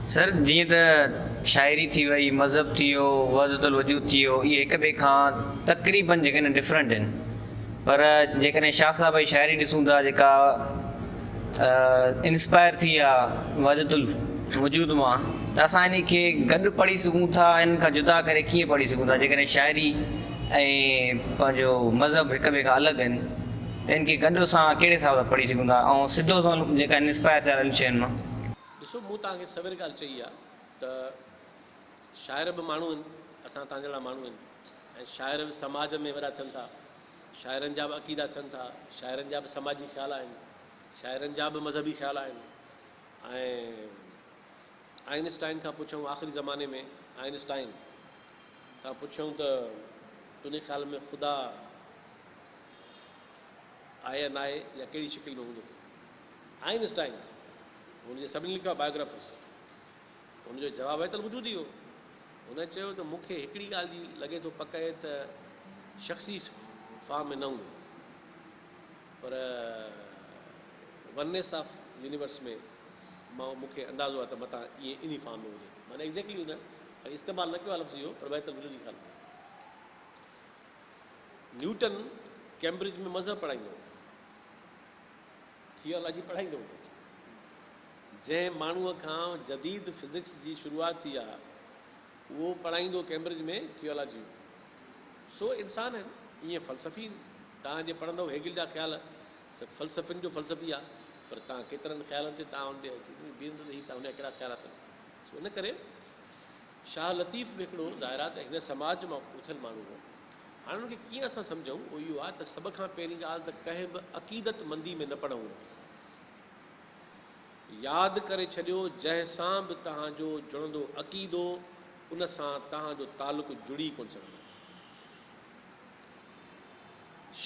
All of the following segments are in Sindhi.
سر جيئن ته شاعري ٿي وئي، مذهب ٿي ويو، وحدت الوجود ٿي ويو، اهي هڪ ٻئي کان تقريبن جيڪڏهن ڊفرنٽ آهن پر جيڪڏهن شاهه صاحب جي شاعري ڏسون ٿا جيڪا انسپائر ٿي آ وحدت الوجود مان ته اسان انهي کي گڏ پڙهي سگهون ٿا انهن کان جدا ڪري ڪيئن پڙهي سگهون ٿا جيڪڏهن شاعري ۽ پنهنجو مذهب هڪ ٻئي کان الڳ آهن ته ان کي گڏ اسان ڪهڙي حساب سان پڙهي سگهون ٿا ۽ سڌو سنئون جيڪا انسپائر ٿيل انهن شين مان. ڏسو مون توهان کي سوير ڳالهه چئي آ ته شاعر به ماڻهو آهن، اسان توهان جهڙا ماڻهو آهن ۽ شاعر به سماج ۾ وڏا ٿين ٿا، شاعرن جا به عقيدا ٿين ٿا، شاعرن جا به سماجي خيال آهن، شاعرن جا به مذهبي خيال آهن ۽ آئنسٽائن کان پڇيائون آخري زماني ۾ آئنسٽائن کان پڇيائون ته تنهنجي خيال ۾ خدا آهي يا ناهي يا ڪهڙي شڪل ۾ هوندو؟ آئنسٽائن هن جي سڀني لکيو آهي بايوگرافرس هن جو جواب آهي ته وجودي هو. هن چيو ته مون کي هڪڙي ڳالهه جي لڳي ٿو پڪ آهي ته شخصي فارم ۾ نه هوندو پر وننيس آف يونيورس ۾ مان مون کي اندازو آهي ته متان ائين انهي فارم ۾ هجي معنيٰ ايگزيڪٽلي هن استعمال نه ڪيو آهي لفظ اهو پر وحدت الوجود جي خيال ۾ نيوٽن ڪيمبرج ۾ مذهب پڙهائيندو هو. ٿيولاجي پڙهائيندو هو. جنهن ماڻهوء کان جديد فزڪس جي شروعات ٿي آ، اهو پڙهائيندو ڪيمبرج ۾ ٿيولاجي هو. سو انسان آهن، ائين فلسفي آهن. توهان جي پڙهندؤ هيگل جا خيال ته فلسفين جو فلسفي آ، پر توهان ڪيترن خيالن تي توهان ان تي اچي بيهندو ته هي توهان جا ڪهڙا خيال اٿن. سو ان ڪري شاهه لطيف به هڪڙو ظاهر آ ته هن سماج مان اٿيل ماڻهو هو. هاڻ ان کي ڪيئن اسان سمجهون؟ اهو اهو آهي ته سڀ کان پهرين ڳالهه ته ڪنهن به عقيدت مندي ۾ نه پڙهون. ياد ڪري ڇڏيو جنهن سان به توهان جو جڙندو عقيدو ان سان توهان جو تعلق جڙي ڪونه سگهندو.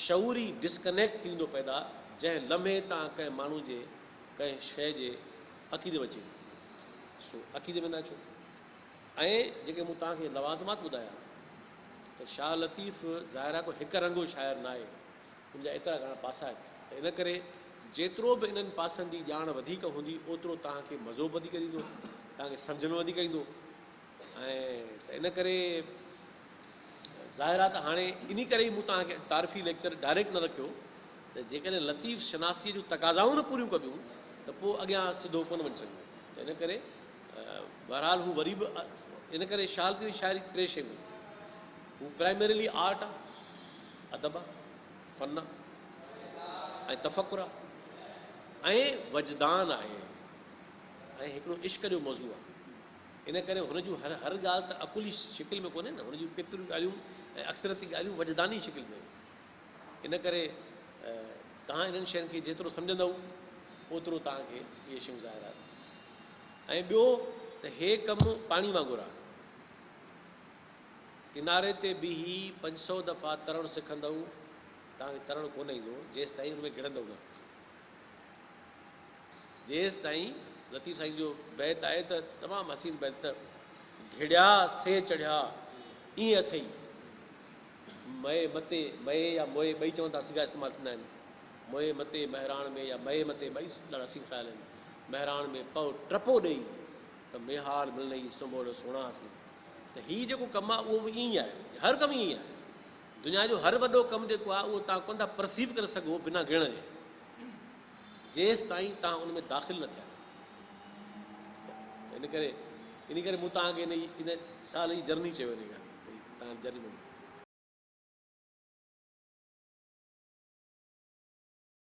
شعوري ڊسڪنيڪٽ ٿي ويندو پيدا جنهن لمحي توهان ڪنهن ماڻهو جي ڪنهن شيء جي عقيدي ۾ اچي ويندو. سو عقيدي ۾ نه اچو. ۽ جيڪي مون توهان کي لوازمات ٻڌايا ته شاهه لطيف ظاهر آهي ڪو هڪ رنگو شاعر ناهي، ان جا ايترا گهڻا پاسا آهن ته ان ڪري جيترو به انهن پاسن جي ڄاڻ وڌيڪ هوندي اوترو توهان کي مزو به وڌيڪ ڏيندو، توهان کي سمجهه ۾ وڌيڪ ايندو ۽ ته ان ڪري ظاهر آهي ته هاڻي انهي ڪري ئي مون توهان کي تعارفي ليڪچر ڊائريڪٽ نه رکيو ته جيڪڏهن لطيف شناسيء جون تقاضائون نه پوريون ڪبيون ته پوء اڳيان سڌو ڪونه وڃي سگهبو ته ان ڪري بهرحال هو وري به ان ڪري شاهه لطيف جي شاعري ٽي شيون آهن. هو پرائمريلي آرٽ آ، ادب آ، فن آ ۽ تفڪر آ ۽ وجدان آهي ۽ هڪڙو عشق جو موضوع آ. ان ڪري هن جون هر هر ڳالهه ته عقلي شڪل ۾ ڪونهي نه، هن جون ڪيتريون ڳالهيون ۽ اڪثريتي ڳالهيون وجداني شڪل ۾ آهن. ان ڪري توهان انهن شين کي جيترو سمجهندؤ اوترو توهان کي اهي شيون ظاهر آهن. ۽ ٻيو ته هي ڪم پاڻي وانگر آهي. ڪناري تي بيهي 500 دفعا ترڻ سکندؤ، توهان کي ترڻ ڪونه ايندو، جيستائين ان ۾ گهڙندؤ نه. جيستائين لطيف سائين جو بيت آهي ته تمام حسين بيت ته گهڙيا سي چڙهيا ائين اٿئي مئي متي، مئي يا موئي ٻئي چون ٿا صيغا استعمال ٿيندا آهن. موئي متي مهراڻ ۾ يا مئي متي ٻئي ڏاڍا حسين خيال آهن. مهراڻ ۾ پئو ٽپو ڏيئي ته ميهار ملنئي سنڀول سهڻا سين. ته هي جيڪو ڪم آهي اهو به ائين ئي آهي. هر ڪم ائين ئي آهي. دنيا جو هر وڏو ڪم جيڪو آهي اهو توهان ڪونه ٿا پرسيو ڪري سگهو بنا گهڙڻ جي. جيستائين توهان ان ۾ داخل نه ٿيا آهيو. ته ان ڪري ان ڪري مون توهان کي ان ان سال جي جرني چيو ان ڳالهه کي ته توهان جرني ۾